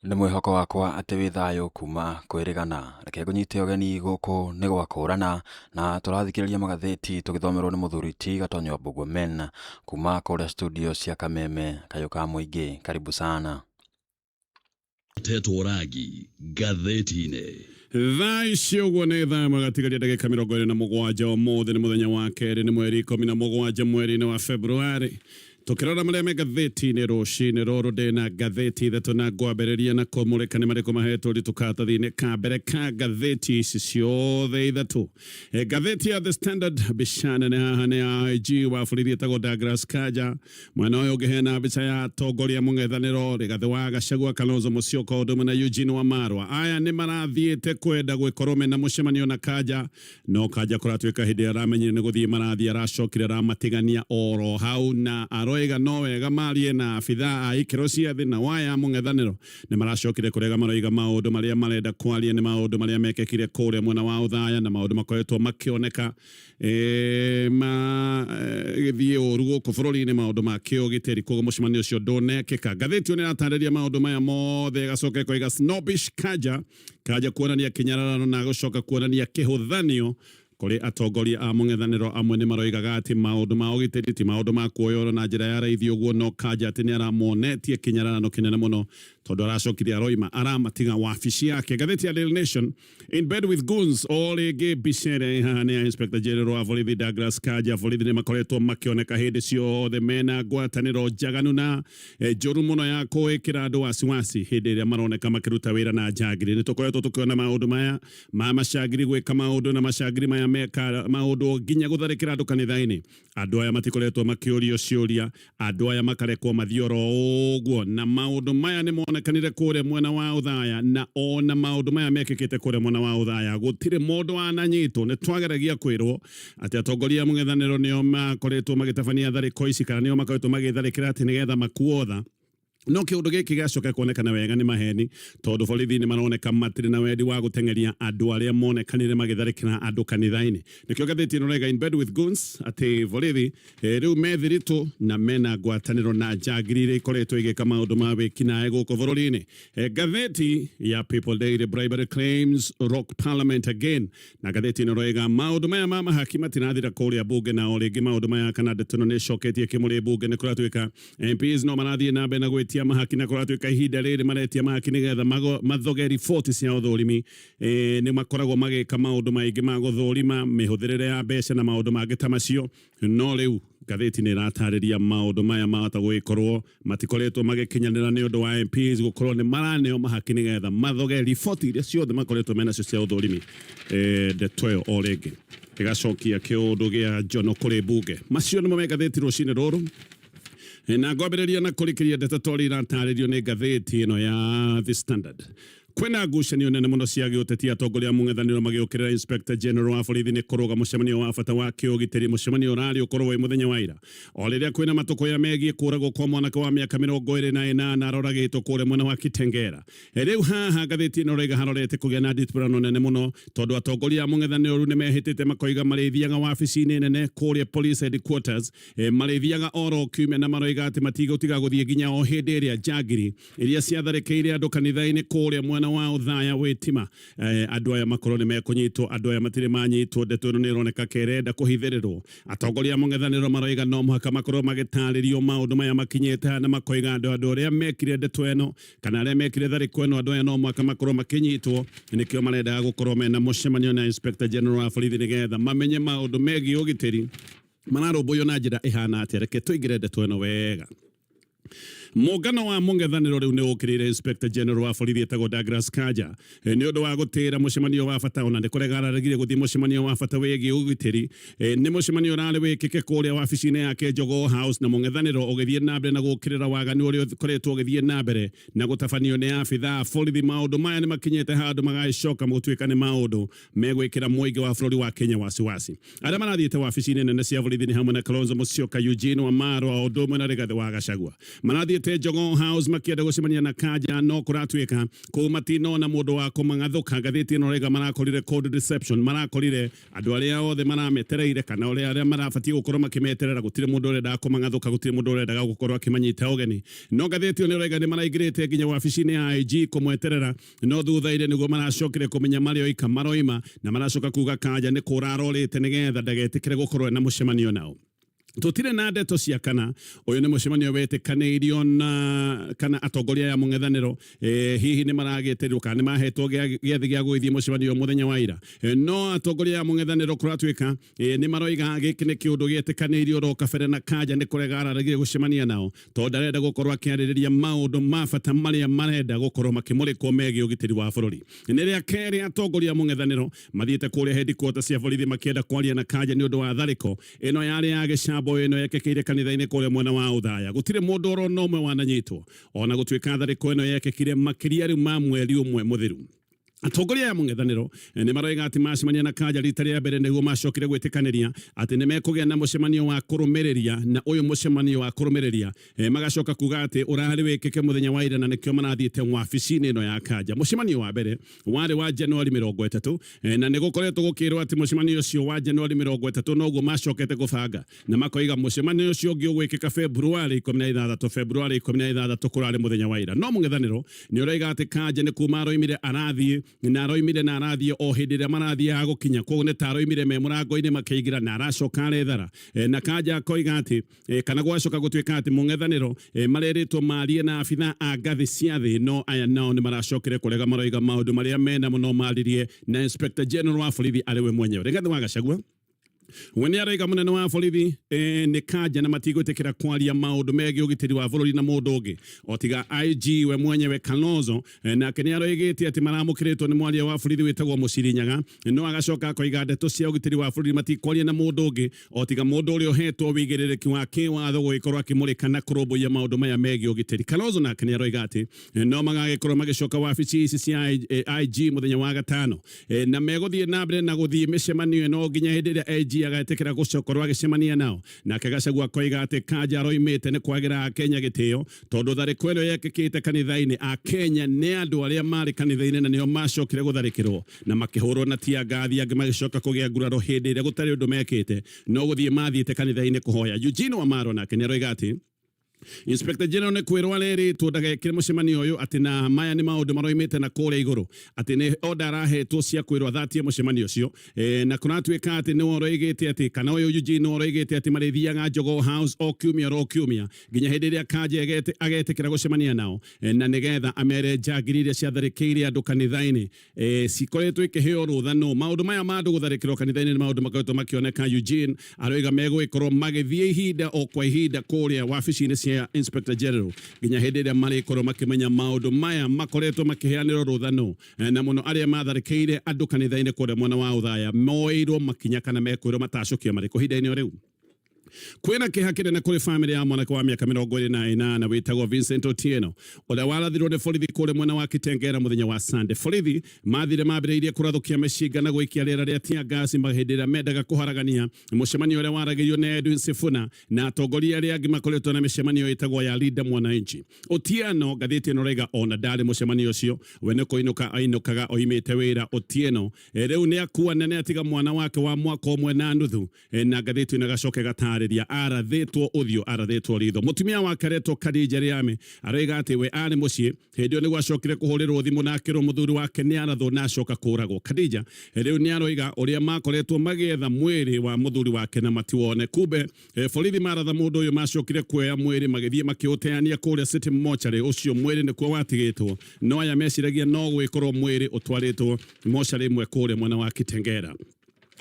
Nĩ mwĩhoko wakwa atĩ wĩ thayũ kuma kwĩrĩgana. Reke ngũnyite ũgeni gũkũ nĩ gwa kũrana na tũrathikĩrĩria magathĩti tũgĩthomerwo nĩ mũthuri ti Gatonyo Mbũgua Men kuma kũrĩa studio cia Kameme kayũ ka mũingĩ. Karibu sana. Tetwo rangi ngathĩti-inĩ. Thaa ici ũguo nĩ thaa magatigaria ndagĩka 27. Ũmũthĩ nĩ mũthenya wa kerĩ, nĩ mweri 17 mweri-inĩ wa Februarĩ. Tũkĩrora marĩa me ngathĩti-inĩ rũcinĩ rũrũ, ndĩna ngathĩti ithatũ na ngwambĩrĩria na kũmũrĩka nĩ marĩkũ mahetwo ũritũ karatathi-inĩ ka mbere ka ngathĩti ici ciothe ithatũ. Ngathĩti ya The Standard, mbica nene haha nĩ ya IG wa borithi etagwo Douglas Kanja. Mwena ũyũ ũngĩ hena mbica ya atongoria mũng'ethanĩro Rigathĩ wa Gachagua, Kalonzo Musyoka ũndũ ũmwe na Eugene Wamalwa. Aya nĩ marathiĩte kwenda gwĩkorwo mena mũcemanio na Kanja. No Kanja kũratuĩka hĩndĩ ĩrĩa aramenyire nĩ gũthiĩ marathiĩ, aracokire aramatigania oro hau na aroiga no wega marie na abithaa a ikĩro cia thĩ na waya mũng'ethanĩro nĩ maracokire kũrega. Maroiga maũndũ marĩa marenda kwaria nĩ maũndũ marĩa mekĩkire kũrĩa mwena wa Othaya na maũndũ makoretwo makĩoneka magĩthiĩ ũru gũkũ bũrũri-inĩ, maũndũ ma kĩũgitĩri, koguo mũcemanio ũcio ndũnekĩka. Ngathĩti ĩyo nĩ ĩratarĩria maũndũ maya mothe, ĩgacoka ĩkoiga snobbish Kanja. Kanja kuonania kĩnyararano na gũcoka kuonania kĩhũthanio kũrĩ atongoria a mũng'ethanĩro. Amwe nĩ maroigaga atĩ maũndũ ma ũgitĩri ti maũndũ ma kuoywo na njĩra ya raithi ũguo, no Kanja atĩ nĩ aramonetie kĩnyararano kĩnene mũno tondũ aracokire aroima aramatiga wabici yake. Ngathĩti ya Daily Nation, "In bed with goons", o rĩngĩ mbica ĩrĩa ĩ haha nĩ ya Inspector General wa borithi Douglas Kanja. Borithi nĩ makoretwo makĩoneka hĩndĩ ciothe mena ngwatanĩro njaganu na njũru mũno ya kwĩkĩra andũ wasiwasi hĩndĩ ĩrĩa maroneka makĩruta wĩra na njangiri. Nĩ tũkoretwo tũkĩona maũndũ maya ma macangiri gwĩka maũndũ, na macangiri maya meka maũndũ nginya gũtharĩkĩra andũ kanitha-inĩ. Andũ aya matikoretwo makĩũrio ciũria, andũ aya makarekwo mathiĩ oro ũguo, na maũndũ maya nĩ monekanire kũrĩa mwena wa Othaya, na ona maũndũ maya mekĩkĩte kũrĩa mwena wa Othaya gũtirĩ mũndũ wananyitwo. Nĩ twageragia kwĩrwo atĩ atongoria a mũng'ethanĩro nĩo makoretwo magĩtabania tharĩko ici, kana nĩo makoretwo magĩtharĩkĩra atĩ nĩgetha makuo tha, no kĩũndũ gĩkĩ gĩacoka kuonekana wega nĩ maheni, tondũ borithi nĩ maroneka matirĩ na wendi wa gũteng'eria andũ arĩa monekanire magĩtharĩkĩra andũ kanitha-inĩ. Nĩkĩo ngathĩti ĩno ĩroiga "In bed with goons", atĩ borithi rĩu me thiritũ na mena ngwatanĩro na njangiri iria ikoretwo igĩka maũndũ ma wĩkinaĩ gũkũ bũrũri-inĩ. Ngathĩti ya People Daily, "Bribery claims rock parliament again", na ngathĩti ĩno ĩroiga maũndũ maya ma mahaki matirathira kũrĩa bunge, na o rĩngĩ maũndũ maya kana ndeto ĩno nĩ ĩcoketie kĩmũrĩ bunge. Nĩ kũratuĩka MPs no marathiĩ na mbere na gwĩtia mahaki, na kũratuĩka ihinda rĩrĩ maretia mahaki nĩgetha mathoge riboti cia ũthũrimi. Nĩ makoragwo magĩka maũndũ maingĩ ma gũthũrima mĩhũthĩrĩre ya mbeca na maũndũ mangĩ ta macio, no rĩu ngathĩti nĩ ĩratarĩria maũndũ maya mahota gũgĩkorwo matikoretwo magĩkinyanĩra nĩ ũndũ wa MPs gũkorwo nĩ maraneo mahaki nĩgetha mathoge riboti iria ciothe makoretwo menacio cia ũthũrimi. Ndeto ĩyo o rĩngĩ ĩgacokia kĩũndũ gĩa njono kũrĩ mbunge. Macio nĩmo me ngathĩti rũcinĩ rũrũ, na ngwambĩrĩria na kũrĩkĩria ndeto ta ũrĩa iratarĩrio nĩ ngathĩti ĩno ya The Standard. Kwĩna ngucanio nene mũno cia gĩũteti, atongoria a mũng'ethanĩro magĩũkĩrĩra Inspector General wa borithi nĩ kũrũga mũcemanio wa bata wa kĩũgitĩri, mũcemanio ũrarĩ ũkorwo wĩ mũthenya wa ira, o rĩrĩa kwĩna matũkũya megiĩ kũragwo kwa mwanake wa mĩaka 28 aroragĩtwo kũrĩa mwena wa Kitengela. Rĩu haha ngathĩti ĩno ĩroiga harorete kũgĩa na nditũrano nene mũno, tondũ atongoria a mũng'ethanĩro rĩu nĩ mehĩtĩte makoiga marĩthiaga wabici-inĩ nene kũrĩa police headquarters, marĩthiaga oro kiumia, na maroiga atĩ matigũtiga gũthiĩ nginya o hĩndĩ ĩrĩa njangiri iria ciatharĩkĩire andũ kanitha-inĩ kũrĩa mwena wa Othaya Witima, andũ aya makorwo nĩ mekũnyitwo. Andũ aya matirĩ manyitwo. Ndeto ĩno nĩ ĩroneka kerenda kũhithĩrĩrwo. Atongoria a mũng'ethanĩro maroiga no mũhaka makorwo magĩtarĩrio maũndũ maya makinyĩte haha, na makoiga andũ arĩa mekire ndeto ĩno kana arĩa mekire tharĩko ĩno, andũ aya no mũhaka makorwo makĩnyitwo. Nĩkĩo marendaga gũkorwo mena mũcemanio na Inspector General wa borithi nĩgetha mamenye maũndũ megiĩ ũgitĩri mararũmbũiyo na njĩra ĩhana atĩa. Reke tũingĩre ndeto ĩno wega. Mũngano wa mũng'ethanĩro rĩu nĩ ũkĩrĩire Inspector General wa borithi etagwo Douglas Kanja nĩ ũndũ wa gũtĩra mũcemanio wa bata, ona nĩ kũrega araregire gũthiĩ mũcemanio wa bata wĩgiĩ ũgitĩri. Nĩ mũcemanio ũrarĩ wĩkĩke kũrĩa wabici-inĩ yake Jogoo House, na mũng'ethanĩro ũgĩthiĩ na mbere na gũkĩrĩra waganu ũrĩa ũkoretwo ũgĩthiĩ na mbere na gũtabanio nĩ abithaa a borithi. Maũndũ maya nĩ makinyĩte handũ magagĩcoka gũtuĩka nĩ maũndũ megwĩkĩra mũingĩ wa bũrũri wa Kenya wasiwasi. Arĩa marathiĩte wabici-inĩ nene cia borithi nĩ hamwe na Kalonzo Musyoka, Eugene Wamalwa, o ũndũ ũmwe na Rigathĩ wa Gachagua. Marathiĩte Maraingĩrĩte Jogoo House makĩenda gũcemania na Kanja, no kũratuĩka kũu matinona mũndũ wa kũmang'athũka. Ngathĩti ĩno raiga marakorire cold reception, marakorire andũ arĩa othe marametereire kana arĩa marabatiĩ gũkorwo makĩmeterera, gũtirĩ mũndũ ũrendaga kũmang'athũka, gũtirĩ mũndũ ũrendaga gũkorwo akĩmanyita ũgeni. No ngathĩti ĩyo nĩ ĩrauga nĩ maraingĩrĩte nginya wabici-inĩ ya IG kũmweterera, no thutha-inĩ nĩguo maracokire kũmenya marĩ oika maroima, na maracoka kuga Kanja nĩ kũra arorĩte nĩgetha ndagetĩkĩre gũkorwo ena mũcemanio nao. Tutire na ndeto cia kana ũyũ nĩ mũcemanio wetĩkanĩirio na kana atongoria aya mũng'ethanĩro, hihi nĩ maragĩtĩrwo kana nĩ mahetwo gĩathĩ gĩa gũgĩthiĩ mũcemanio mũthenya wa ira. No atongoria aya mũng'ethanĩro kũratuĩka nĩ maroiga gĩkĩ nĩ kĩũndũ gĩetĩkanĩirio ro kabere, na Kanja nĩ kũrega araregire gũcemania nao tondũ ndarenda gũkorwo akĩarĩrĩria maũndũ ma bata marĩa marenda gũkorwo makĩmũrĩkwo megiĩ ũgitĩri wa bũrũri. Nĩ rĩa kerĩ atongoria a mũng'ethanĩro mathiĩte kũrĩa headquarters cia borithi makĩenda kwaria na Kanja nĩ ũndũ wa tharĩko ĩno yarĩ ya gĩcambo ĩno yekĩkĩire kanitha-inĩ kũrĩa mwena wa Othaya. Gũtirĩ mũndũ oro na ũmwe wananyitwo ona gũtuĩka tharĩko ĩno yekĩkire makĩria rĩu ma mweri ũmwe mũthiru. Atongoria aya mũng'ethanĩro nĩ maroiga atĩ macemania na Kanja rita rĩa mbere nĩguo macokire gwĩtĩkanĩria atĩ nĩ mekũgĩa na mũcemanio wa kũrũmĩrĩria, na ũyũ mũcemanio wa kũrũmĩrĩria magacoka kuga atĩ ũrarĩ wĩkĩke mũthenya wa ira, na nĩkĩo marathiĩte wabici-inĩ ĩno ya Kanja. Mũcemanio wa mbere warĩ wa Januari 30, na nĩ gũkoretwo gũkĩrwo atĩ mũcemanio ũcio wa Januari 30 noguo macokete kũbanga, na makoiga mũcemanio ũcio ũngĩ ũgwĩkĩka Februari 16. Februari 16 kũrarĩ mũthenya wa ira. No mũng'ethanĩro nĩ ũroiga atĩ Kanja nĩ kuma aroimire arathiĩ, na aroimire na arathiĩ o hĩndĩ ĩrĩa marathiaga gũkinya, koguo nĩ ta aroimire me mũrango-inĩ makĩingĩra na aracoka arethara. Na Kanja akoiga atĩ kana gwacoka gũtuĩka atĩ mũng'ethanĩro marerĩtwo marie na abithaa a ngathĩ cia thĩ, no aya nao nĩ maracokire kũrega, maroiga maũndũ marĩa mena mũno maririe na Inspector General wa borithi arĩ we mwenyewe Rigathi wa Gachagua. We nĩ araiga mũnene wa borithi nĩ Kanja na matigwĩtĩkĩra kwaria maũndũ megiĩ ũgitĩri wa bũrũri na mũndũ ũngĩ o tiga IG we mwenyewe Kalonzo. Nake nĩ aroigĩte atĩ maramũkĩrĩtwo nĩ mwaria wa borithi wĩtagwo Mũcirinyaga, no agacoka akoiga ndeto cia ũgitĩri wa bũrũri matikwaria na mũndũ ũngĩ o tiga mũndũ ũrĩa ũhetwo wĩigĩrĩrĩki wa kĩwatho gũgĩkorwo akĩmũrĩka na kũrũmbũiya maũndũ maya megiĩ ũgitĩri. Kalonzo nake nĩ aroiga atĩ no magagĩkorwo magĩcoka wabici ici cia IG mũthenya wa gatano, na megũthiĩ na mbere na gũthiĩ mĩcemanio ĩno nginya hĩndĩ ĩrĩa IG agetĩkĩra gũcokorwo agĩcemania nao. Nake Gachagua akoiga atĩ Kanja aroimĩte nĩ kwagĩra Akenya gĩtĩo, tondũ tharĩko ĩno yekĩkĩte kanitha-inĩ, Akenya nĩ andũ arĩa marĩ kanitha-inĩ na nĩo macokire gũtharĩkĩrwo na makĩhũrwo na tia ngathi, angĩ magĩcoka kũgĩa nguraro hĩndĩ ĩrĩa gũtarĩ ũndũ mekĩte, no gũthiĩ mathiĩte kanitha-inĩ kũhoya. Eugene Wamalwa nake nĩ aroiga atĩ Inspector General nĩ kwĩrwo arerĩtwo ndagekĩre mũcemanio ũyũ, atĩ na maya nĩ maũndũ maroimĩte na kũrĩa igũrũ, atĩ nĩ order arahetwo cia kwĩrwo athatie mũcemanio ũcio. Na kũratuĩka atĩ nĩwe ũroigĩte atĩ kana ũyũ Eugene nĩwe ũroigĩte atĩ marĩthiaga Jogoo House o kiumia oro kiumia nginya hĩndĩ ĩrĩa Kanja agetĩkĩra gũcemania nao, na nĩgetha amere njangiri iria ciatharĩkĩire andũ kanitha-inĩ cikoretwo ikĩheo rũtha. No maũndũ maya ma andũ gũtharĩkĩrwo kanitha-inĩ nĩ maũndũ makoretwo makĩoneka. Eugene aroiga megũgĩkorwo magĩthiĩ ihinda o kwa ihinda kũrĩa wabici-inĩ cia Inspector General nginya hĩndĩ ĩrĩa marĩkorwo makĩmenya maũndũ maya makoretwo makĩheanĩrwo rũtha no, na mũno arĩa matharĩkĩire andũ kanitha-inĩ kũrĩa mwena wa Othaya moeirwo makinya kana mekwĩrwo matacũkia marĩkũ ihinda-inĩ o rĩu. Kwĩna kĩeha kĩnene kũrĩ bamĩrĩ ya mwanake wa mĩaka 28 wĩtagwo Vincent Otieno ũrĩa warathirwo nĩ borithi kũrĩa mwena wa Kitengela mũthenya wa Sunday. Borithi mathire mambĩrĩirie kũrathũkia mĩcinga na gũikia rĩera rĩa tear gas hĩndĩ ĩrĩa mendaga kũharagania mũcemanio ũrĩa waragĩrio nĩ Edwin Sifuna na atongoria arĩa angĩ makoretwo na mĩcemanio ĩtagwo ya Linda Mwananchi. Otieno, ngathĩti ĩno raiga ona ndarĩ mũcemanio ũcio, we nĩ kũinũka ainũkaga oimĩte wĩra. Otieno rĩu nĩ akua na nĩ atiga mwana wake wa mwaka 1.5, na ngathĩti ĩno ĩgacoka ĩgatarĩria arathĩtwo ũthiũ, arathĩtwo ritho. Mũtumia wake aretwo Khadija Riame aroiga atĩ we arĩ mũciĩ hĩndĩ ĩyo nĩguo acokire kũhũrĩrwo thimũ na akĩrwo mũthuri wake nĩ arathwo na acoka kũragwo. Khadija rĩu nĩ aroiga ũrĩa makoretwo magĩetha mwĩrĩ wa mũthuri wake na matiwone. Kumbe borithi maratha mũndũ ũyũ macokire kuoya mwĩrĩ magĩthiĩ makĩũteania kũrĩa City Mortuary, ũcio mwĩrĩ nĩkuo watigĩtwo, no aya meciragia no gwĩkorwo mwĩrĩ ũtwarĩtwo mocarĩ ĩmwe kũrĩa mwena wa Kitengela.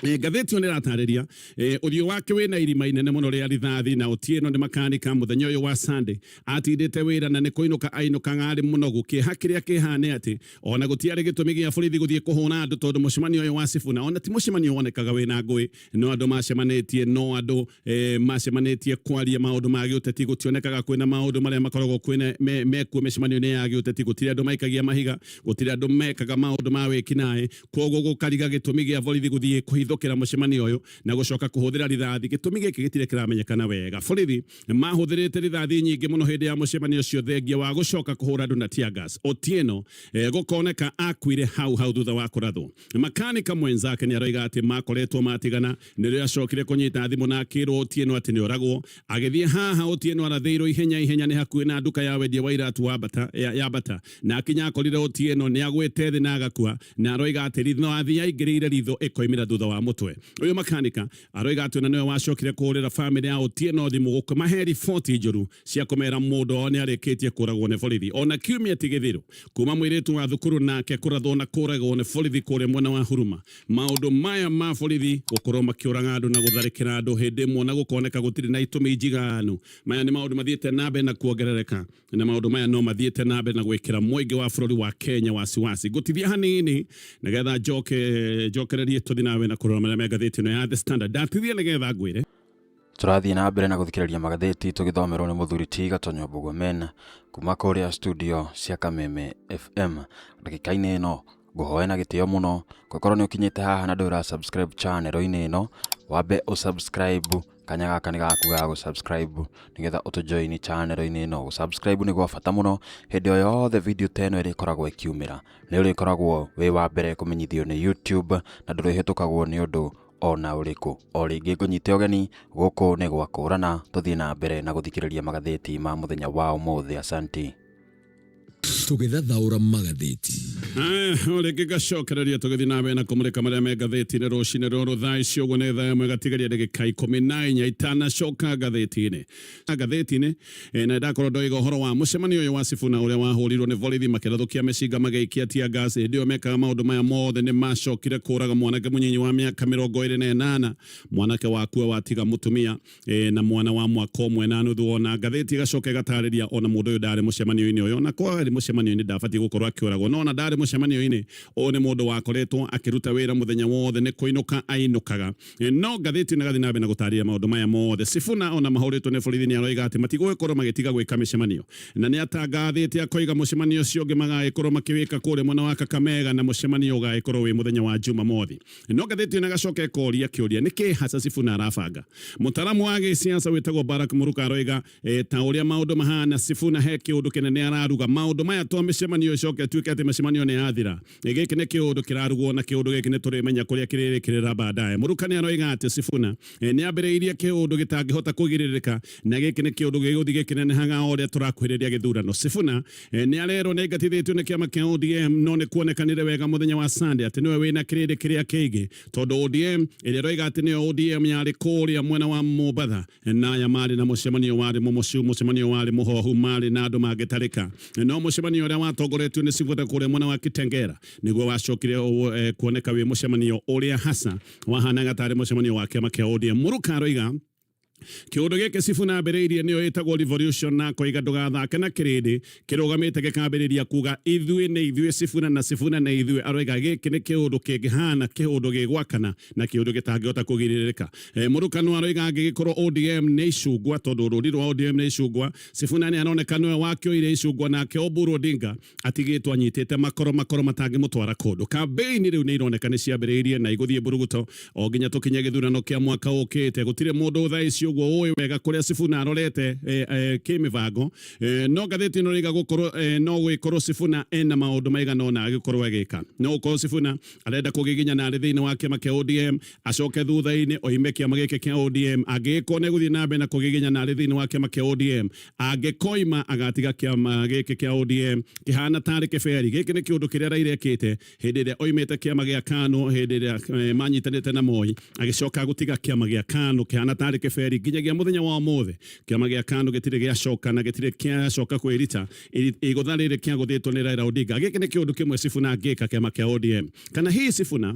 Ngathĩti ĩyo nĩ ĩratarĩria ũthiũ wake wĩna irima inene mũno rĩa rithathi, na Otieno nĩ makanika mũthenya ũyũ wa Sunday atindĩte wĩra na nĩ kũinũka ainũkaga arĩ mũnogu. Kĩeha kĩrĩa kĩhane atĩ ona gũtiarĩ gĩtũmi gĩa borithi gũthiĩ kũhũra andũ, tondũ mũcemanio ũyũ wa Sifuna ona ti mũcemanio wonekaga wĩna ngũĩ, no andũ macemanĩtie, no andũ macemanĩtie kwaria maũndũ ma gĩũteti. Gũtionekaga kwĩna maũndũ marĩa makoragwo kwĩna mekuo mĩcemanio-inĩ ya gĩũteti. Gũtirĩ andũ maikagia mahiga, gũtirĩ andũ mekaga maũndũ ma wĩkinaĩ, koguo gũkariga gĩtũmi gĩa borithi gũthiĩ kũhithũkĩra. Kũhithũkĩra mũcemanio ũyũ na gũcoka kũhũthĩra rithathi. Gĩtũmi gĩkĩ gĩtirĩ kĩramenyekana wega. Borithi mahũthĩrĩte rithathi nyingĩ mũno hĩndĩ ya mũcemanio ũcio, thengia wa gũcoka kũhũra andũ na tear gas. Otieno gũkoneka akuire hau hau thutha wa kũrathwo. Makanika mwenzake nĩ aroiga atĩ makoretwo matigana, nĩrĩo acokire kũnyita thimũ na akĩrwo Otieno atĩ nĩ oragwo. Agĩthiĩ haha Otieno arathĩirwo ihenya ihenya nĩ hakuhĩ na nduka ya wendia wa iratu wa Bata, ya Bata, na akinya akorire Otieno nĩ agwĩte thĩ na agakua, na aroiga atĩ rithathi yaingĩrĩire ritho ĩkoimĩra thutha wa mũtwe. Ũyũ makanika aroiga atĩ ona nĩwe wacokire kũhũrĩra famĩlĩ ya Otieno thimũ gũkĩmahe riboti njũru cia kũmera mũndũ wao nĩ arĩkĩtie kũragwo nĩ borithi. Ona kiumia ti gĩthiru kuma mũirĩtu wa thukuru nake kũrathwo na kũragwo nĩ borithi kũrĩa mwena wa Huruma. Maũndũ maya ma borithi gũkorwo makĩũraga andũ na gũtharĩkĩra andũ hĩndĩ ĩmwe na gũkoneka gũtirĩ na itũmi njiganu, maya nĩ maũndũ mathiĩte na mbere na kuongerereka, na maũndũ maya no mathiĩte na mbere na gwĩkĩra mũingĩ wa bũrũri wa Kenya wasiwasi. Ngũtithia hanini nĩgetha njoke njokererie tũthiĩ nawe na kũrora marĩa me ngathĩti ĩno ya The Standard. Ndatithia nĩgetha ngwĩre. Tũrathiĩ na mbere na gũthikĩrĩria magathĩti tũgĩthomerwo nĩ mũthuri ti Gatonyo Mbũgũmen kuma kũrĩa studio cia Kameme FM. Ndagĩka-inĩ ĩno ngũhoe na gĩtĩo mũno, kũngĩkorwo nĩ ũkinyĩte haha na ndũrĩ ũra subscribe channel-inĩ ĩno, wambe ũ subscribe, kanya gaka nĩ gaku ga gũ subscribe nĩgetha ũtũ join channel-inĩ ĩno. Gũ subscribe nĩ gwa bata mũno, hĩndĩ o yothe video ta ĩno ĩrĩkoragwo ĩkiumĩra, nĩ ũrĩkoragwo wĩ wa mbere kũmenyithio nĩ YouTube na ndũrĩhĩtũkagwo nĩ ũndũ ona ũrĩkũ. O rĩngĩ ngũnyite ũgeni gũkũ nĩ gwa kũrana, tũthiĩ na mbere na gũthikĩrĩria magathĩti ma mũthenya wa ũmũthĩ. Asanti. Tũgĩthathaũra magathĩti. O rĩngĩ ngacokereria tũgĩthiĩ na mbere na kũmũrĩka marĩa me ngathĩti-inĩ rũcinĩ rũrũ. Thaa ici ũguo nĩ thaa 1 gatigaria ndagĩka 14 itanacoka ngathĩti-inĩ ngathĩti-inĩ na ndakorwo ndoiga ũhoro wa mũcemanio ũyũ wa Sifuna ũrĩa wahũrirwo nĩ borithi makĩrathũkia mĩcinga magĩikia tear gas. Hĩndĩ ĩyo mekaga maũndũ maya mothe nĩ macokire kũraga mwanake mũnyinyi wa mĩaka 28, mwanake wakua watiga mũtumia na mwana wa mwaka 1.5. Ona ngathĩti ĩgacoka ĩgatarĩria ona mũndũ ũyũ ndarĩ mũcemanio-inĩ ũyũ, ona korwo arĩ mũcemanio-inĩ ndabatiĩ gũkorwo akĩũragwo, no ona ndarĩ mũcemanio-inĩ ũyũ nĩ mũndũ wakoretwo akĩruta wĩra mũthenya wothe, nĩ kũinũka ainũkaga. No ngathĩti ĩno ĩgathiĩ na mbere na gũtarĩria maũndũ maya mothe. Sifuna ona mahũrĩtwo nĩ borithi nĩ aroiga atĩ matigũgĩkorwo magĩtiga gwĩka mĩcemanio, na nĩ atangathĩte akoiga mũcemanio ũcio ũngĩ magagĩkorwo makĩwĩka kũrĩa mwena wa Kakamega, na mũcemanio ũgagĩkorwo wĩ mũthenya wa Jumamothi. No ngathĩti ĩno ĩgacoka ĩkoria kĩũria, nĩkĩ hasa Sifuna arabanga? Mũtaramu wa gĩsiasa wĩtagwo Barak Muruka aroiga ta ũrĩa maũndũ mahana, Sifuna he kĩũndũ kĩnene araruga. Maũndũ maya to mĩcemanio ĩcoke ĩtuĩke atĩ mĩcemanio nĩ yathira, gĩkĩ nĩ kĩũndũ kĩrarugwo, na kĩũndũ gĩkĩ nĩ tũrĩmenya kũrĩa kĩrĩrĩkĩrĩra baadaye. Muruka nĩ aroiga atĩ Sifuna nĩ ambĩrĩirie kĩũndũ gĩtangĩhota kũgirĩrĩka, na gĩkĩ nĩ kĩũndũ gĩgũthiĩ gĩkĩnenehaga o ũrĩa tũrakuhĩrĩria gĩthurano. Sifuna nĩ arerwo nĩ aingatithĩtio nĩ kĩama kĩa ODM, no nĩ kuonekanire wega mũthenya wa Sunday atĩ nĩwe wĩna kĩrĩndĩ kĩrĩa kĩingĩ, tondũ ODM ĩrĩa ĩroiga atĩ nĩyo ODM yarĩ kũrĩa mwena wa Mombatha, na aya marĩ na mũcemanio warĩ mũmocu, mũcemanio warĩ mũhohu, marĩ na andũ mangĩtarĩka. No mũcemanio ũrĩa watongoretio nĩ Sifuna kũrĩa mwena wa Kitengela nĩguo wacokire kuoneka wĩ mũcemanio ũrĩa hasa wahanaga tarĩ mũcemanio wa kĩama kĩa ODM. Muruka aroiga kĩũndũ gĩkĩ Sifuna ambĩrĩirie nĩyo ĩtagwo revolution, na akoiga ndũgathake na kĩrĩndĩ kĩrũgamĩte gĩkambĩrĩria kuga ithuĩ nĩ ithuĩ Sifuna na Sifuna nĩ ithuĩ. Aroiga gĩkĩ nĩ kĩũndũ kĩngĩhana kĩũndũ gĩgwakana na kĩũndũ gĩtangĩhota kũgirĩrĩka. Mũrukano aroiga angĩgĩkorwo ODM nĩ icungwa, tondũ rũri rwa ODM nĩ icungwa, Sifuna nĩ aroneka nĩwe wakĩoire icungwa, nake Oburu Odinga atigĩtwo anyitĩte makoro makoro matangĩmũtwara kũndũ. Kambeini rĩu nĩ ironeka nĩ ciambĩrĩirie na igũthiĩ mburuguto o nginya tũkinye gĩthurano kĩa mwaka ũkĩte. Gũtirĩ mũndũ thaa ici ũguo ũĩ wega kũrĩa Sifuna arorete kĩmĩbango, no ngathĩti ĩno ĩroiga gũkorwo no gũgĩkorwo Sifuna ena maũndũ maigana ũna agĩkorwo agĩka. No gũkorwo Sifuna arenda kũgiginyana arĩ thĩinĩ wa kĩama kĩa ODM, acoke thutha-inĩ oime kĩama gĩkĩ kĩa ODM. Angĩgĩkorwo nĩ egũthiĩ na mbere na kũgiginyana arĩ thĩinĩ wa kĩama kĩa ODM, angĩkoima agatiga kĩama gĩkĩ kĩa ODM kĩhana tarĩ kĩberi. Gĩkĩ nĩ kĩũndũ kĩrĩa Raila ekĩte hĩndĩ ĩrĩa oimĩte kĩama gĩa KANU, hĩndĩ ĩrĩa manyitanĩte na Moi, agĩcoka gũtiga kĩama gĩa KANU kĩhana tarĩ kĩberi nginyagia mũthenya wa ũmũthĩ. Kĩama gĩa KANU gĩtirĩ gĩacoka na gĩtirĩ kĩacoka kwĩrita igũtha rĩrĩ kĩagũthĩtwo nĩ Raila Odinga. Gĩkĩ nĩ kĩũndũ kĩmwe Sifuna angĩka kĩama kĩa ODM. Kana hihi Sifuna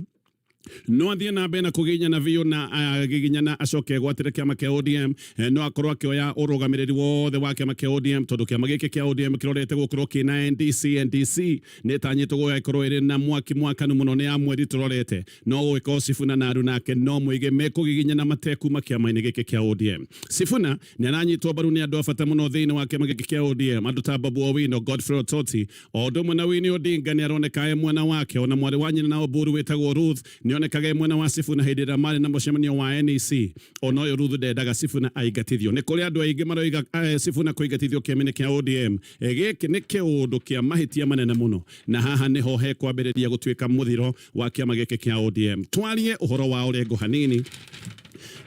no athiĩ na mbere na kũgiginyana biũ, na agiginyana acoke egwatĩre kĩama kĩa ODM, no akorwo akĩoya ũrũgamĩrĩri wothe wa kĩama kĩa ODM, tondũ kĩama gĩkĩ kĩa ODM kĩrorete gũkorwo kĩna NDC. NDC nĩ ĩtanyĩtwo gũgĩkorwo ĩrĩ na mwaki mwakanu mũno, nĩ ya mweri tũrorete. No gũgĩkorwo Sifuna na Aru nake no mũige mekũgiginyana matekuma kĩama-inĩ gĩkĩ kĩa ODM. Sifuna nĩ aranyitwo mbaru nĩ andũ a bata mũno thĩinĩ wa kĩama gĩkĩ kĩa ODM, andũ ta Babu Owino, Godfrey Ototi, o ũndũ ũmwe na Winnie Odinga nĩ aroneka e mwena wake. Ona mwarĩ wa nyina na Oburu wĩtagwo Ruth nĩ Nĩonekaga e mwena wa Sifuna hĩndĩ ĩrĩa marĩ na mũcemanio wa NEC. Ona ũyũ Ruth ndendaga Sifuna aingatithio. Nĩ kũrĩ andũ aingĩ maroiga Sifuna kũingatithio kĩama-inĩ kĩa ODM. Gĩkĩ nĩ kĩũndũ kĩa mahĩtia manene mũno, na haha nĩho hekwambĩrĩria gũtuĩka mũthiro wa kĩama gĩkĩ kĩa ODM. Twarie ũhoro wa Orengo hanini,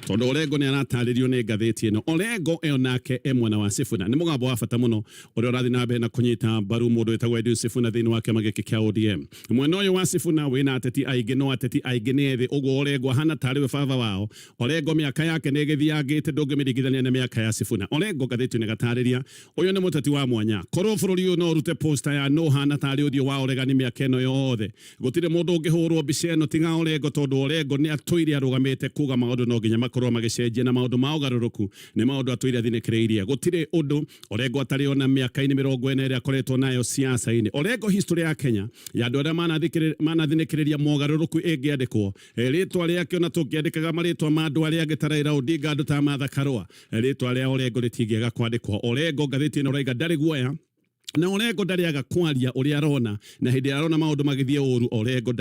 tondũ Orengo nĩ aratarĩrio nĩ ngathĩti ĩno. Orengo ĩyo nake e mwena wa Sifuna, nĩ mũgambo wa bata mũno ũrĩa ũrathiĩ na mbere na kũnyita mbaru mũndũ wĩtagwo Edwin Sifuna thĩinĩ wa kĩama gĩkĩ kĩa ODM. Mwena ũyũ wa Sifuna wĩna ateti aingĩ, no ateti aingĩ nĩ ethĩ, ũguo Orengo ahana tarĩ we baba wao. Orengo mĩaka yake nĩ ĩgĩthiangĩte, ndũngĩmĩringithania na mĩaka ya Sifuna. Orengo ngathĩti nĩ gatarĩria ũyũ nĩ mũteti wa mwanya. Korwo bũrũri ũyũ no ũrute poster ya no hana tarĩ ũthiũ wa ũregani mĩaka ĩno yothe, gũtirĩ mũndũ ũngĩhũrwo mbica ĩno tiga Orengo, tondũ Orengo nĩ atũire arũgamĩte kuga maũndũ no nginya makorwo magĩcenjia, na maũndũ ma ũgarũrũku nĩ maũndũ atũire athinĩkĩrĩirie. Gũtirĩ ũndũ Orengo atarĩ ona mĩaka-inĩ 40 ĩrĩa akoretwo nayo siasa-inĩ. Orengo history ya Kenya ya andũ arĩa manathinĩkĩrĩria mogarũrũku ĩngĩandĩkwo rĩtwa rĩake, ona tũngĩandĩkaga marĩtwa ma andũ arĩa angĩ ta Raila Odinga, andũ ta Martha Karua, rĩtwa rĩa Orengo rĩtingĩaga kwandĩkwo. Orengo ngathĩti ĩno raiga ndarĩ guoya, na Orengo ndarĩaga kwaria ũrĩa arona, na hĩndĩ ĩrĩa arona maũndũ magĩthiĩ ũru, Orengo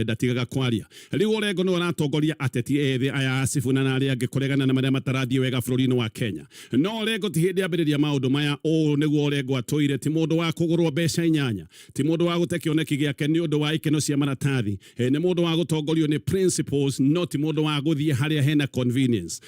ndatigaga kwaria. Rĩu Orengo nĩwe aratongoria ateti ethĩ aya a Sifuna na arĩa angĩ kũregana na marĩa matarathiĩ wega bũrũri-inĩ wa Kenya. No Orengo ti hĩndĩ ambĩrĩria maũndũ maya. Ũũ nĩguo Orengo atũire, ti mũndũ wa kũgũrwo mbeca inyanya, ti mũndũ wa gũte kĩoneki gĩake nĩ ũndũ wa ikeno cia maratathi. Nĩ mũndũ wa gũtongorio nĩ principles, no ti mũndũ wa gũthiĩ harĩa hena convenience.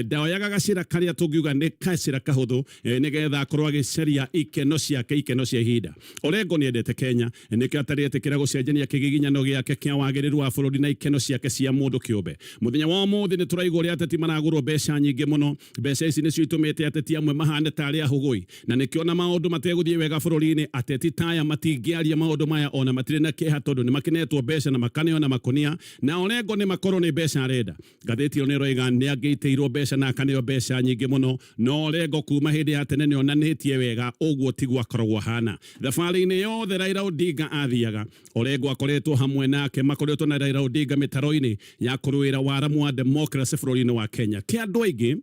Ndaoyaga gacĩra karĩa tũngiuga nĩ gacĩra kahũthũ nĩgetha akorwo agĩcaria ikeno ciake, ikeno cia ihinda. Orengo nĩ endete Kenya, nĩkĩo atarĩ etĩkĩra gũcenjania kĩgiginyano gĩake kĩa wagĩrĩru wa bũrũri na ikeno ciake cia mũndũ kĩũmbe. Mũthenya wa ũmũthĩ nĩ tũraigua ũrĩa ateti maragũrwo mbeca nyingĩ mũno. Mbeca ici nĩcio itũmĩte ateti amwe mahane tarĩ ahũgũi, na nĩkĩo na maũndũ mategũthiĩ wega bũrũri-inĩ, ateti taya matingĩaria maũndũ maya ona matirĩ na kĩeha, tondũ nĩ makĩnetwo mbeca na makaneo na makũnia. Na Orengo nĩ makorwo nĩ mbeca arenda. Ngathĩti ĩyo nĩ ĩroiga nĩ angĩitĩirwo mbeca na akaneo mbeca nyingĩ mũno, no Orengo kuma hĩndĩ ya tene nĩ onanĩtie wega ũguo tiguo akoragwo ahana. Thabarĩ-inĩ yothe Raila Odinga athiaga, Orengo akoretwo hamwe nake, makoretwo na Raila Odinga mĩtaro-inĩ ya kũrũĩra waramu wa democracy bũrũri-inĩ wa Kenya. Ti andũ aingĩ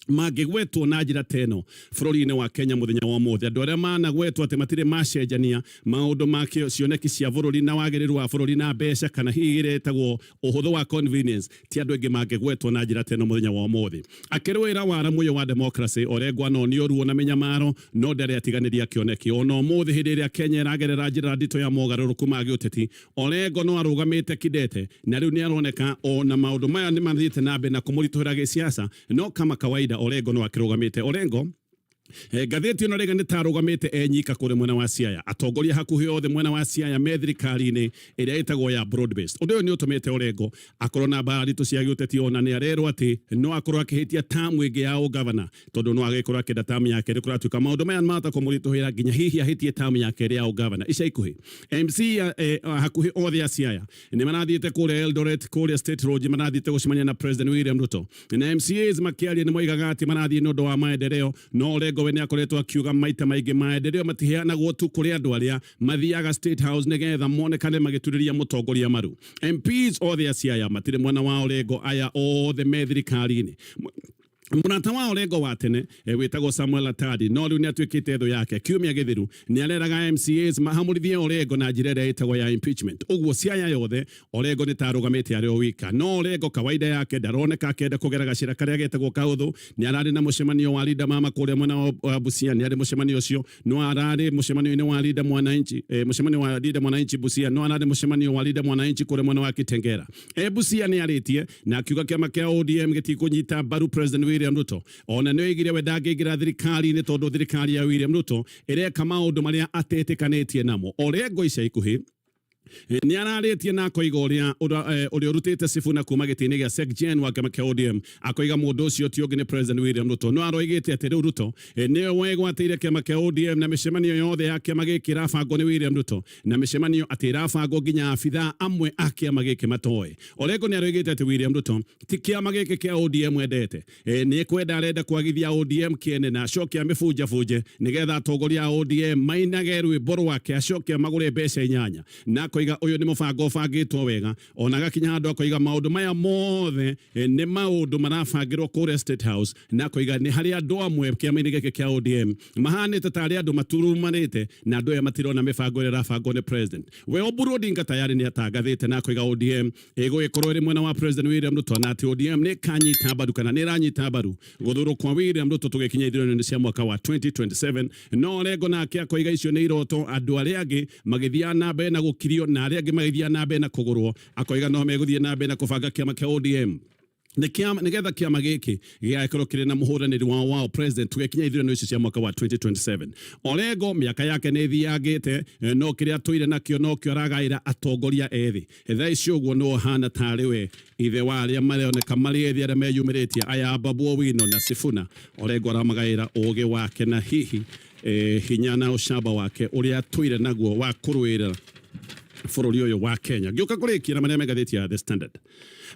mangĩgwetwo na njĩra ta ĩno bũrũri-inĩ wa Kenya mũthenya wa ũmũthĩ. Andũ arĩa managwetwo atĩ matirĩ macenjania maũndũ ma cioneki cia bũrũri na wagĩrĩru wa bũrũri na mbeca, kana hihi ĩrĩa ĩtagwo ũhũthũ wa convenience, ti andũ aingĩ mangĩgwetwo na njĩra ta ĩno mũthenya wa ũmũthĩ. Akĩrũĩra waramu ũyũ wa democracy, Orengo anonio ruo na mĩnyamaro, no ndarĩ atiganĩria kĩoneki. Ona ũmũthĩ hĩndĩ ĩrĩa Kenya ĩragerera njĩra nditũ ya mogarũrũku ma gĩũteti, Orengo no arũgamĩte kidete, na rĩu nĩ aroneka ona maũndũ maya nĩ mathiĩte na mbere na kũmũritũhĩra gĩsiasa, no kama kawaida Orengo no akĩrũgamĩte. Orengo ngathĩti ĩno rĩga nĩ tarũgamĩte enyika kũrĩ mwena wa Siaya. Atongoria hakuhĩ othe mwena wa Siaya me thirikari-inĩ ĩrĩa ĩtagwo ya broad based. Ũndũ ũyũ nĩ ũtũmĩte Orengo akorwo na mbara nditũ cia gĩũteti, ona nĩ arerwo atĩ no akorwo akĩhĩtia tamu ĩngĩ ya ũgavana, tondũ no agĩkorwo akĩenda tamu ya kerĩ. Kũratuĩka maũndũ maya mahota kũmũritũhĩra nginya hihi ahĩtie tamu ya kerĩ ya ũgavana ica ikuhĩ. MC hakuhĩ othe a Siaya nĩ marathiĩte kũrĩa Eldoret, kũrĩa State Lodge, marathiĩte gũcemania na President William Ruto, na MCAs makĩaria nĩ moigaga atĩ marathiĩ nĩ ũndũ wa maendeleo. No Orengo we nĩ akoretwo akiuga maita maingĩ maendeleo matiheanagwo tu kũrĩ andũ arĩa mathiaga State House nĩgetha monekane magĩturĩria mũtongoria maru. MPs othe a Siaya matirĩ mwena wa Orengo, aya othe me thirikari-inĩ. Mũrata wa Orengo wa tene wĩtagwo Samuel Atadi no rĩu nĩ atuĩkĩte thũ yake. Kiumia gĩthiru nĩ areraga MCAs mahamũrithie Orengo na njĩra ĩrĩa ĩtagwo ya impeachment. Ũguo Siaya yothe Orengo nĩ tarũgamĩte arĩ o wika. No Orengo kawaida yake ndaroneka akĩenda kũgera gacĩra karĩa getagwo kaũthũ. Nĩ ararĩ na mũcemanio wa Linda Mama kũrĩa mwena wa Busia, nĩ arĩ mũcemanio ũcio, no ararĩ mũcemanio-inĩ wa Linda Mwananchi, mũcemanio wa Linda Mwananchi Busia, no ararĩ mũcemanio wa Linda Mwananchi kũrĩa mwena wa Kitengela. Busia nĩ arĩtie na akiuga kĩama kĩa ODM gĩtikũnyita mbaru President William Ruto. Ona nĩ oigire we ndangĩingĩra thirikari-inĩ tondũ thirikari ya William Ruto ĩreka maũndũ marĩa atetĩkanĩtie namo. Orengo ica ikuhĩ nĩ ararĩtie na akoiga ũrĩa ũrĩa ũrutĩte Sifuna kuma gĩtĩ-inĩ gĩa Sec-Gen wa kĩama kĩa ODM, akoiga mũndũ ũcio ti ũngĩ nĩ President William Ruto. No aroigĩte atĩ rĩu Ruto nĩwe wegwatĩire kĩama kĩa ODM, na mĩcemanio yothe ya kĩama gĩkĩ ĩrabangwo nĩ William Ruto, na mĩcemanio atĩ ĩrabangwo nginya abithaa amwe a kĩama gĩkĩ matoĩ. Orengo nĩ aroigĩte atĩ William Ruto ti kĩama gĩkĩ kĩa ODM endete, nĩ kwenda arenda kwagithia ODM kĩene na acoke amĩbunjabunje nĩgetha atongoria a ODM mainage rwĩmbo rwake, acoke amagũre mbeca inyanya na. Akoiga ũyũ nĩ mũbango ũbangĩtwo wega, ona agakinya handũ akoiga maũndũ maya mothe nĩ maũndũ marabangĩrwo kũrĩa State House, na akoiga nĩ harĩ andũ amwe kĩama-inĩ gĩkĩ kĩa ODM mahanĩte tarĩ andũ maturumanĩte, na andũ aya matirona mĩbango ĩrĩa ĩrabangwo nĩ president. We Oburu Odinga tayari nĩ atangathĩte na akoiga ODM ĩgũgĩkorwo ĩrĩ mwena wa President William Ruto, na atĩ ODM nĩ ĩkanyita mbaru kana nĩ ĩranyita mbaru gũthurwo kwa William Ruto tũgĩkinya ithurano-inĩ cia mwaka wa 2027. No Orengo nake akoiga icio nĩ iroto, andũ arĩa angĩ magĩthiaga na mbere na gũkirio na arĩa angĩ magĩthiaga na mbere na kũgũrwo. Akoiga no megũthiĩ na mbere na kũbanga kĩama kĩa ODM nĩgetha kĩama gĩkĩ gĩgakorwo kĩrĩ na mũhũranĩri wao wao president tũgĩkinya ithurano ici cia mwaka wa 2027. Orengo mĩaka yake nĩ ĩthiangĩte, no kĩrĩa atũire nakĩo nokĩo aragaĩra atongoria ethĩ. Thaa ici ũguo nĩwe ũhana tarĩ we ithe wa arĩa maroneka marĩ ethĩ arĩa meyumĩrĩtie aya Babu Owino na Sifuna. Orengo aramagaĩra ũgĩ wake na hihi hinya na ũcamba wake ũrĩa atũire naguo wa kũrũĩrĩra bũrũri ũyũ wa Kenya. Ngĩũka kũrĩkia na marĩa me ngathĩti ya The Standard.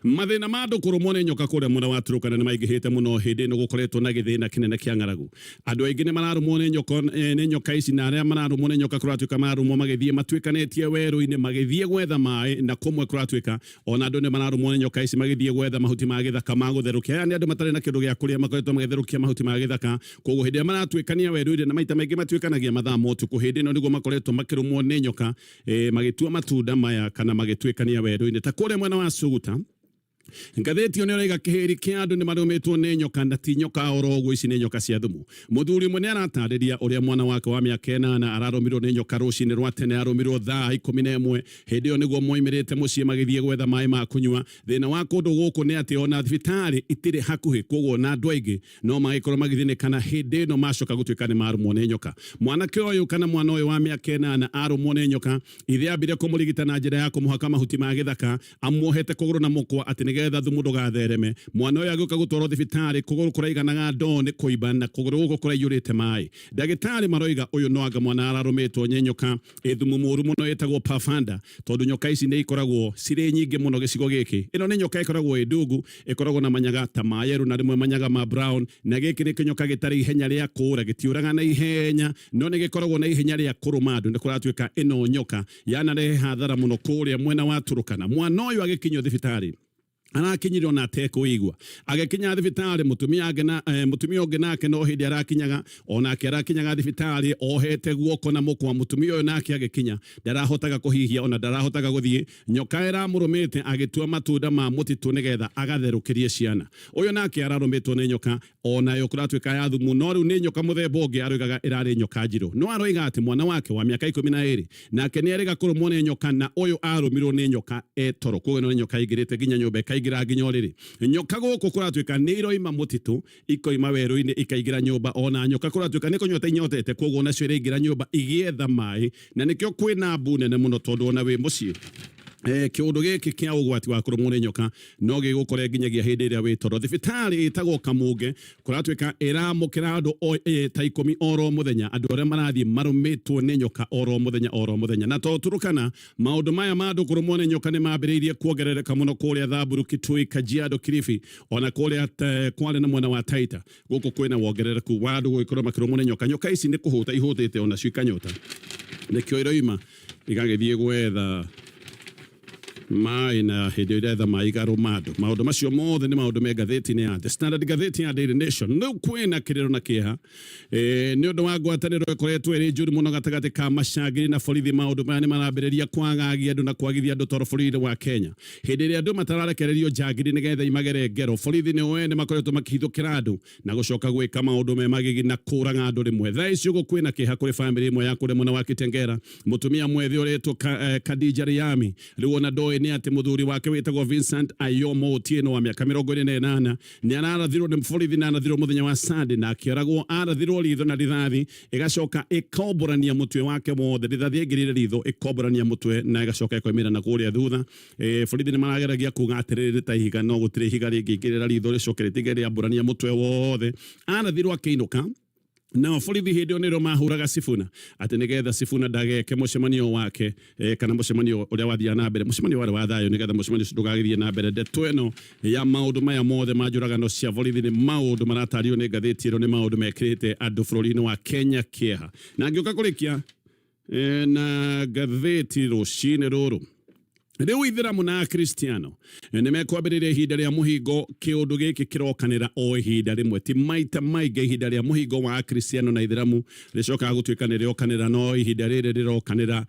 Mathĩna ma andũ kũrũmwo nĩ nyoka kũrĩa mwena wa Turkana nĩ maingĩhĩte mũno hĩndĩ ĩno gũkoretwo na gĩthĩna kĩnene kĩa ng'aragu. Andũ aingĩ nĩ mararũmwo nĩ nyoka, nĩ nyoka ici, na arĩa mararũmwo nĩ nyoka kũratuĩka mararũmwo magĩthiĩ matuĩkanĩtie werũ-inĩ magĩthiĩ gwetha maĩ, na kũmwe kũratuĩka ona andũ nĩ mararũmwo nĩ nyoka ici magĩthiĩ gwetha mahuti ma gĩthaka ma gũtherũkia. Aya nĩ andũ matarĩ na kĩndũ gĩa kũrĩa, makoretwo magĩtherũkia mahuti ma gĩthaka. Koguo hĩndĩ ĩrĩa maratuĩkania werũ-inĩ, na maita maingĩ matuĩkanagia mathaa ma ũtukũ, hĩndĩ ĩno nĩguo makoretwo makĩrũmwo nĩ nyoka magĩtua matunda maya kana magĩtuĩkania werũ-inĩ ta kũrĩa mwena wa Suguta. Ngathĩti ĩyo nĩraiga kĩhĩri kĩa andũ nĩ marũmĩtwo nĩ nyoka, na ti nyoka oro ũguo, ici nĩ nyoka cia thumu. Mũthuri ũmwe nĩ aratarĩria ũrĩa mwana wake wa mĩaka 8 ararũmirwo nĩ nyoka rũcinĩ rwa tene. Arũmirwo thaa 11, hĩndĩ ĩyo nĩguo moimĩrĩte mũciĩ magĩthiĩ gwetha maĩ ma kũnyua. Thĩna wa kũndũ gũkũ nĩ atĩ ona thibitarĩ itirĩ hakuhĩ, koguo na andũ aingĩ no magĩkorwo magĩthĩnĩka na hĩndĩ ĩno macoka gũtuĩka nĩ marũmwo nĩ nyoka. Mwanake ũyũ kana mwana ũyũ wa mĩaka 8 arũmwo nĩ nyoka, ithe ambire kũmũrigita na njĩra ya kũmũhaka mahuti ma gĩthaka amuohete kũgũrũ na mũkwa atĩ nĩgetha thumu ndũgathereme. Mwana ũyũ agĩũka gũtwarwo thibitarĩ, kũgũrũ kũraiganaga ndoo nĩ kũimba na kũgũrũ gũkũ kũraiyũrĩte maĩ. Ndagĩtarĩ maroiga ũyũ no anga mwana ararũmĩtwo nĩ nyoka ĩ thumu mũru mũno ĩtagwo pafanda, tondũ nyoka ici nĩ ikoragwo cirĩ nyingĩ mũno gĩcigo gĩkĩ. Ĩno nĩ nyoka ĩkoragwo ĩ ndungu, ĩkoragwo na manyaga ta ma yellow na rĩmwe manyaga ma brown, na gĩkĩ nĩ kĩnyoka gĩtarĩ ihenya rĩa kũũra, gĩtiũraga na ihenya, no nĩ gĩkoragwo na ihenya rĩa kũrũma andũ. Nĩ kũratuĩka ĩno nyoka yanarehe hathara mũno kũrĩa mwena wa Turkana. Mwana ũyũ agĩkinyio thibitarĩ arakinyire ona atekũigua. Agĩkinya thibitarĩ, mũtumia ũngĩ nake no hĩndĩ arakinyaga, onake arakinyaga thibitarĩ ohete guoko na mũkwa. Mũtumia ũyũ nake agĩkinya ndarahotaga kũhihia ona ndarahotaga gũthiĩ. Nyoka ĩramũrũmĩte agĩtua matunda ma mũtitũ nĩgetha agatherũkĩrie ciana. Ũyũ nake ararũmĩtwo nĩ nyoka onayo kũratuĩka ya thumu, no rĩu nĩ nyoka mũthemba ũngĩ aroigaga ĩrarĩ nyoka njirũ. No aroiga atĩ mwana wake wa mĩaka 12 nake nĩ erĩga kũrũmwo nĩ nyoka, na ũyũ arũmirwo nĩ nyoka etoro. Koguo ĩno nĩ nyoka ĩingĩrĩte nginya nyũmba ĩkaingĩra nginya ũrĩrĩ. Nyoka gũkũ kũratuĩka nĩ iroima mũtitũ ikoima werũ-inĩ ikaingĩra nyũmba. Ona nyoka kũratuĩka nĩ kũnyota inyotete, koguo onacio iraingĩra nyũmba igĩetha maĩ, na nĩkĩo kwĩna mbu nene mũno, tondũ ona wĩ mũciĩ kĩũndũ gĩkĩ kĩa ũgwati wa kũrũmwo nĩ nyoka no gĩgũkore nginyagia hĩndĩ ĩrĩa wĩ toro. Thibitarĩ ĩtagwo Kamunge kũratuĩka ĩramũkĩra andũ ta 10 oro mũthenya, andũ arĩa marathiĩ marũmĩtwo nĩ nyoka oro mũthenya oro mũthenya. Na to Turkana, maũndũ maya ma andũ kũrũmwo nĩ nyoka nĩ mambĩrĩirie kuongerereka mũno kũrĩa Thamburu, Kitui, Kajiado, Kilifi, ona kũrĩa Kwale na mwena wa Taita. Gũkũ kwĩna wongerereku wa andũ gũgĩkorwo makĩrũmwo nĩ nyoka. Nyoka ici nĩ kũhũta ihũtĩte onacio ikanyota, nĩkĩo iroima igagĩthiĩ gwetha maĩ, na hĩndĩ ĩyo iretha maĩ ikarũma andũ. Maũndũ macio mothe nĩ maũndũ me ngathĩti-inĩ ya The Standard, ngathĩti ya Daily Nation. Rĩu kwĩna kĩrĩro na kĩeha nĩ ũndũ wa ngwatanĩro ĩkoretwo ĩrĩ njũru mũno gatagatĩ ka macangiri na borithi. Maũndũ maya nĩ marambĩrĩria kwagagia andũ na kwagithia andũ toro bũrũri-inĩ wa Kenya. Hĩndĩ ĩrĩa andũ matararekererio njangiri nĩgetha imagere ngero, borithi nĩo ene makoretwo makĩhithũkĩra andũ na gũcoka gwĩka maũndũ me magigi na kũraga andũ rĩmwe. Thaa ici ũguo kwĩna kĩeha kũrĩ bamĩrĩ ĩmwe ya kũrĩa mwena wa Kitengela. Mũtumia mwethĩ ũretwo Khadija Riami rĩu ona ndoĩ nĩ atĩ mũthuri wake wĩtagwo Vincent Ayomo Otieno wa mĩaka 28 nĩ ararathirwo nĩ borithi, na arathirwo mũthenya wa Sunday na akĩoragwo. Arathirwo ritho na rithathi ĩgacoka ĩkomborania mũtwe wake wothe. Rithathi ĩngĩrire ritho ĩkomborania mũtwe na ĩgacoka ĩkoimĩra na kũrĩa thutha. Borithi nĩ marageragia kuga atĩrĩrĩ ta ihiga, no gũtirĩ ihiga rĩngĩingĩrĩra ritho rĩcoke rĩtige rĩambũrania mũtwe wothe. Arathirwo akĩinũka, nao borithi hĩndĩ ĩyo nĩrĩo mahũraga Sifuna atĩ nĩgetha Sifuna ndageke mũcemanio wake, kana mũcemanio ũrĩa wathiaga na mbere, mũcemanio warĩ wa thayũ, nĩgetha mũcemanio ũcio ndũgagĩthiĩ na mbere. Ndeto ĩno ya maũndũ maya mothe ma njũragano cia borithi nĩ maũndũ maratario nĩ ngathĩti ĩno, nĩ maũndũ mekĩrĩte andũ bũrũri-inĩ wa Kenya kĩeha. Na ngĩũka kũrĩkia Na ngathĩti rũcinĩ rũrũ. Rĩu ithĩramu na akristiano nĩ mekwambĩrĩria ihinda rĩa mũhingo. Kĩũndũ gĩkĩ kĩrokanĩra o ihinda rĩmwe, ti maita maingĩ. Ihinda rĩa mũhingo wa akristiano na ithĩramu rĩcokaga gũtuĩka nĩ rĩokanĩra, no ihinda rĩrĩ rĩrokanĩra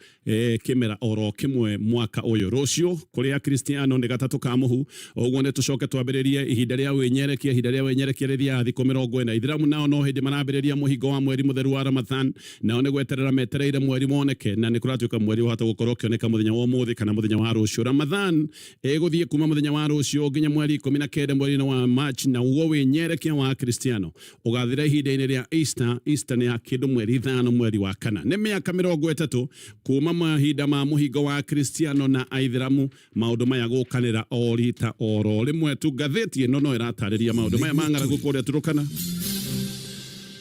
kĩmera oro kĩmwe mwaka ũyũ. Rũciũ kũrĩ akristiano nĩ gatatũ ka mũhu, ũguo nĩ tũcoke twambĩrĩrie ihinda rĩa wĩnyerekia. Ihinda rĩa wĩnyerekia rĩthiaga thikũ 40. Ithĩramu nao no hĩndĩ marambĩrĩria mũhingo wa mweri mũtheru wa Ramadhan, nao nĩ gweterera metereire mweri woneke, na nĩ kũratuĩka mweri wahota gũkorwo ũkĩoneka mũthenya wa ũmũthĩ kana mũthenya wa rũciũ. Ramadhan ĩgũthiĩ kuma mũthenya wa rũciũ nginya mweri 19 mweri-inĩ wa March, na uguo wĩnyerekia wa Kristiano ũgathira ihinda-inĩ rĩa Easter. Easter nĩ ya kĩndũ mweri 5 mweri wa kana. Nĩ mĩaka 30 kuma mahinda ma mũhingo wa Kristiano na Aithĩramu maũndũ maya gũkanĩra o rita oro rĩmwe tu. Ngathĩti ĩno no ĩratarĩria maũndũ maya ma ng'aragu kũrĩa Turukana,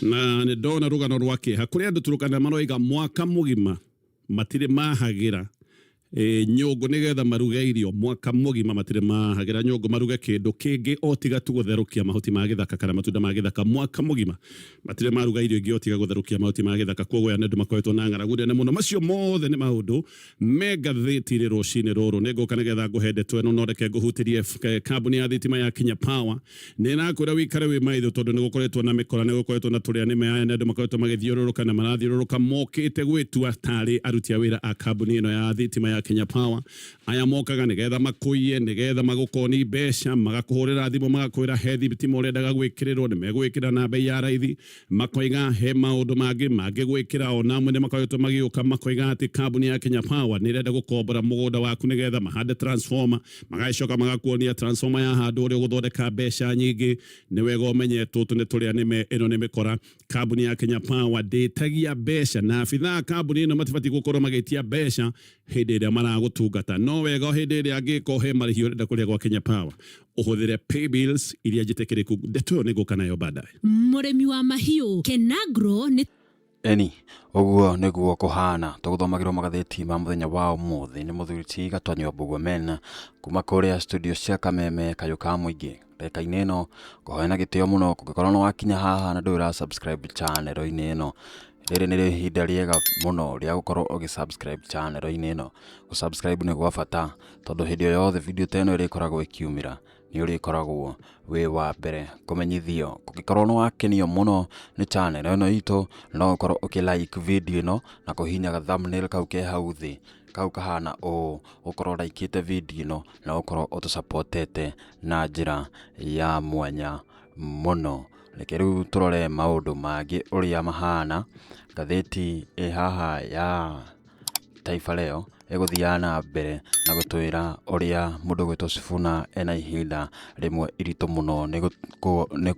na nĩ ndona rũgano rwa kĩeha kũrĩa andũ Turukana maroiga mwaka mũgima matirĩ mahagĩra nyũngũ nĩgetha maruge irio. Mwaka mũgima matirĩ mahagĩra nyũngũ maruge kĩndũ kĩngĩ o tiga tu gũtherũkia mahuti ma gĩthaka kana matunda ma gĩthaka. Mwaka mũgima matirĩ maruga irio ingĩ o tiga gũtherũkia mahuti ma gĩthaka. Koguo aya nĩ andũ makoretwo na ng'aragu nene mũno. Macio mothe nĩ maũndũ me ngathĩti-inĩ rũcinĩ rũrũ. Nĩ ngũka nĩgetha ngũhe ndeto ĩno, no reke ngũhutĩrie kambuni ya thitima ya Kenya Power. Nĩ ĩrakwĩra wĩikare wĩ maitho, tondũ nĩ gũkoretwo na mĩkora, nĩ gũkoretwo na tũrĩa nĩme. Aya nĩ andũ makoretwo magĩthiũrũrũka na marathiũrũrũka mokĩte gwĩtua tarĩ aruti a wĩra a kambuni ĩno ya thitima ya Kenya Power. Aya mokaga nĩgetha makũiye, nĩgetha magũkoni mbeca, magakũhũrĩra thimũ magakwĩra he thitima ũrendaga gwĩkĩrĩrwo, nĩ megwĩkĩra na bei ya raithi. Makoiga he maũndũ mangĩ mangĩgwĩkĩra. Ona amwe nĩ makoretwo magĩũka makoiga atĩ kambuni ya Kenya Power nĩ ĩrenda gũkombora mũgũnda waku nĩgetha mahande transformer, magacoka magakuonia transformer ya handũ ũrĩa ũgũthondeka mbeca nyingĩ. Nĩ wega ũmenye tũtũ nĩ tũrĩa nĩme, ĩno nĩ mĩkora. Kambuni ya Kenya Power ndĩtagia mbeca, na abithaa a kambuni ĩno matibatiĩ gũkorwo magĩtia mbeca hĩndĩ ĩrĩa maragũtungata. No wega hĩndĩ ĩrĩa angĩkorwo he marĩhi ũrenda kũrĩa gwa Kenya Power, ũhũthĩre paybills iria njĩtĩkĩrĩku. Ndeto ĩyo nĩ ngũka nayo baadaye. Mũrĩmi wa mahiũ, Kenagro nĩ Eni ũguo nĩguo kũhana. Tũgũthomagĩrwo magathĩti ma mũthenya wa ũmũthĩ nĩ mũthuri ti Gatonyo Mbugua-Men kuma kũrĩa studio cia Kameme Kayũ ka Mũingĩ. Ndagĩka-inĩ ĩno ngũhoya na gĩtĩo mũno, kũngĩkorwo nĩ wakinya haha na ndũrĩ ũra subscribe channel-inĩ ĩno, rĩrĩ nĩrĩo ihinda rĩega mũno rĩa gũkorwo ũgĩ subscribe channel-inĩ ĩno. Gũ subscribe nĩ gwa bata, tondũ hĩndĩ o yothe video ta ĩno ĩrĩkoragwo ĩkiumĩra, nĩ ũrĩkoragwo wĩ wa mbere kũmenyithio. Kũngĩkorwo nĩ wakenio mũno nĩ channel ĩno itũ, no ũkorwo ũkĩ like video ĩno na kũhihinya ga thumbnail kau ke hau thĩ, kau kahana ũũ, ũkorwo ũraikĩte video ĩno na ũkorwo ũtũsupportete na njĩra ya mwanya mũno. Reke rĩu tũrore maũndũ mangĩ ũrĩa mahana. Ngathĩti ĩ haha ya Taifa Leo ĩgũthiaga na mbere na gũtwĩra ũrĩa mũndũ ũgwĩtwo Sifuna ena ihinda rĩmwe iritũ mũno nĩ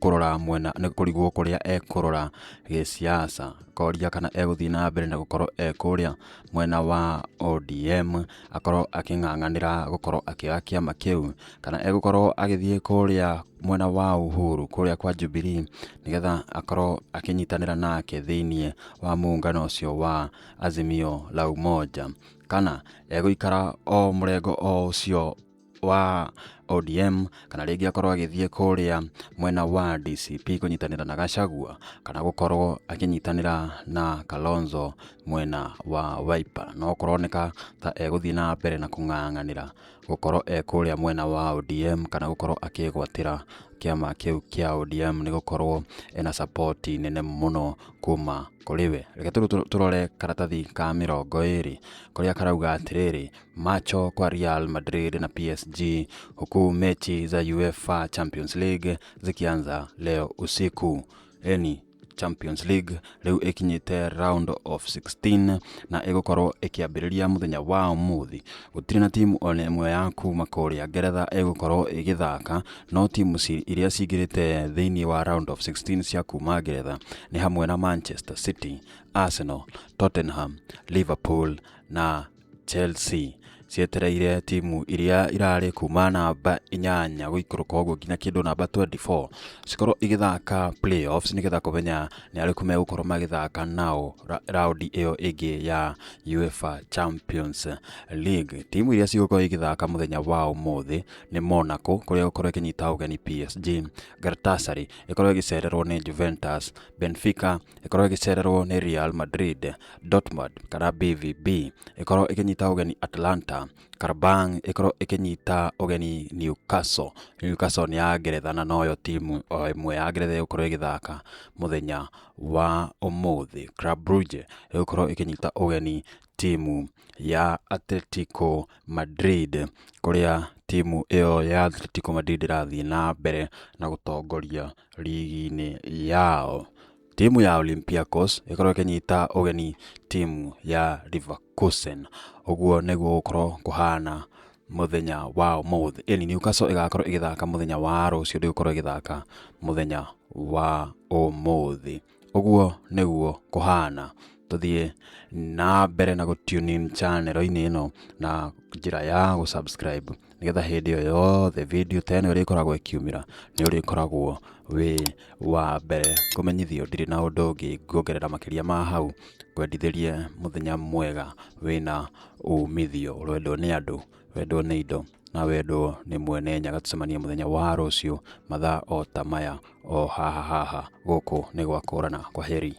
kũrora mwena, nĩ kũrigwo kũrĩa ekũrora gĩsiasa, koria kana egũthiĩ na mbere na gũkorwo e kũrĩa mwena wa ODM, akorwo akĩng'ang'anĩra gũkorwo akĩoya kĩama kĩu, kana egũkorwo agĩthiĩ kũrĩa mwena wa Uhuru kũrĩa kwa Jubilee, nĩgetha akorwo akĩnyitanĩra nake thĩiniĩ wa muungano ũcio wa Azimio la Umoja, kana egũikara o mũrengo o ũcio wa ODM, kana rĩngĩ akorwo agĩthiĩ kũrĩa mwena wa DCP kũnyitanĩra na Gachagua, kana gũkorwo akĩnyitanĩra na Kalonzo mwena wa Wiper. No kũroneka ta egũthiĩ na mbere na kũng'ang'anĩra gũkorwo e kũrĩa mwena wa ODM, kana gũkorwo akĩgwatĩra kĩama kĩu kĩa ODM, nĩ gũkorwo ena support nene mũno kuma kũrĩ we. Reke tũrore karatathi ka 20 kũrĩa karauga atĩrĩrĩ, macho kwa Real Madrid na PSG huku mechi za UEFA Champions League zikianza leo usiku. Eni Champions League rĩu ĩkinyĩte round of 16 na ĩgũkorwo ĩkĩambĩrĩria mũthenya wa ũmũthĩ. Gũtirĩ na timu ona ĩmwe ya kuma kũrĩa Ngeretha ĩgũkorwo ĩgĩthaka, no timu iria cingĩrĩte thĩinĩ wa round of 16 cia kuma Ngeretha nĩ hamwe na Manchester City, Arsenal, Tottenham, Liverpool na Chelsea. Cietereire timu iria irarĩ kuma namba 8 gũikũrũka ũguo nginya kĩndũ namba 24 cikorwo igĩthaka playoffs nĩgetha kũmenya nĩ arĩkũ megũkorwo magĩthaka nao raundi ĩyo ĩngĩ ya UEFA Champions League. Timu iria cigũkorwo igĩthaka mũthenya wa ũmũthĩ nĩ Monaco kũrĩa ĩgũkorwo ĩkĩnyita ũgeni PSG, Galatasaray ĩkorwo ĩgĩcererwo nĩ Juventus, Benfica ĩkorwo ĩgĩcererwo nĩ Real Madrid, Dortmund kana BVB ĩkorwo ĩkĩnyita ũgeni Atalanta, Karabang ĩkorwo ĩkĩnyita ũgeni Newcastle. Newcastle nĩ ya Ngeretha na noyo timu o ĩmwe ya Ngeretha ĩgũkorwo ĩgĩthaka mũthenya wa ũmũthĩ. Club Brugge ĩgũkorwo ĩkĩnyita ũgeni timu ya Atletico Madrid kũrĩa timu ĩyo ya Atletico Madrid ĩrathiĩ na mbere na gũtongoria rigi-inĩ yao. Timu ya Olympiacos ĩkorwo ĩkĩnyita ũgeni timu ya Leverkusen. Ũguo nĩguo gũkorwo kũhana mũthenya wa ũmũthĩ. Ĩni Newcastle ĩgakorwo ĩgĩthaka mũthenya wa rũciũ, ndĩgũkorwo ĩgĩthaka mũthenya wa ũmũthĩ. Ũguo nĩguo kũhana. Tũthiĩ na mbere na gũ-tune in channel-inĩ ĩno na njĩra ya gũ-subscribe nĩgetha hĩndĩ o yothe video ta ĩno ĩrĩkoragwo ĩkiumĩra nĩ ũrĩkoragwo wĩ wa mbere kũmenyithio. Ndirĩ na ũndũ ũngĩ nguongerera makĩria ma hau, ngwendithĩrie mũthenya mwega wĩna umithio, ũrendwo nĩ andũ, wendwo nĩ indo na wendwo nĩ mwene Nyaga. Tũcemanie mũthenya wa rũciũ mathaa o ta maya o haha haha gũkũ nĩ gwa Kũrana. Kwaheri.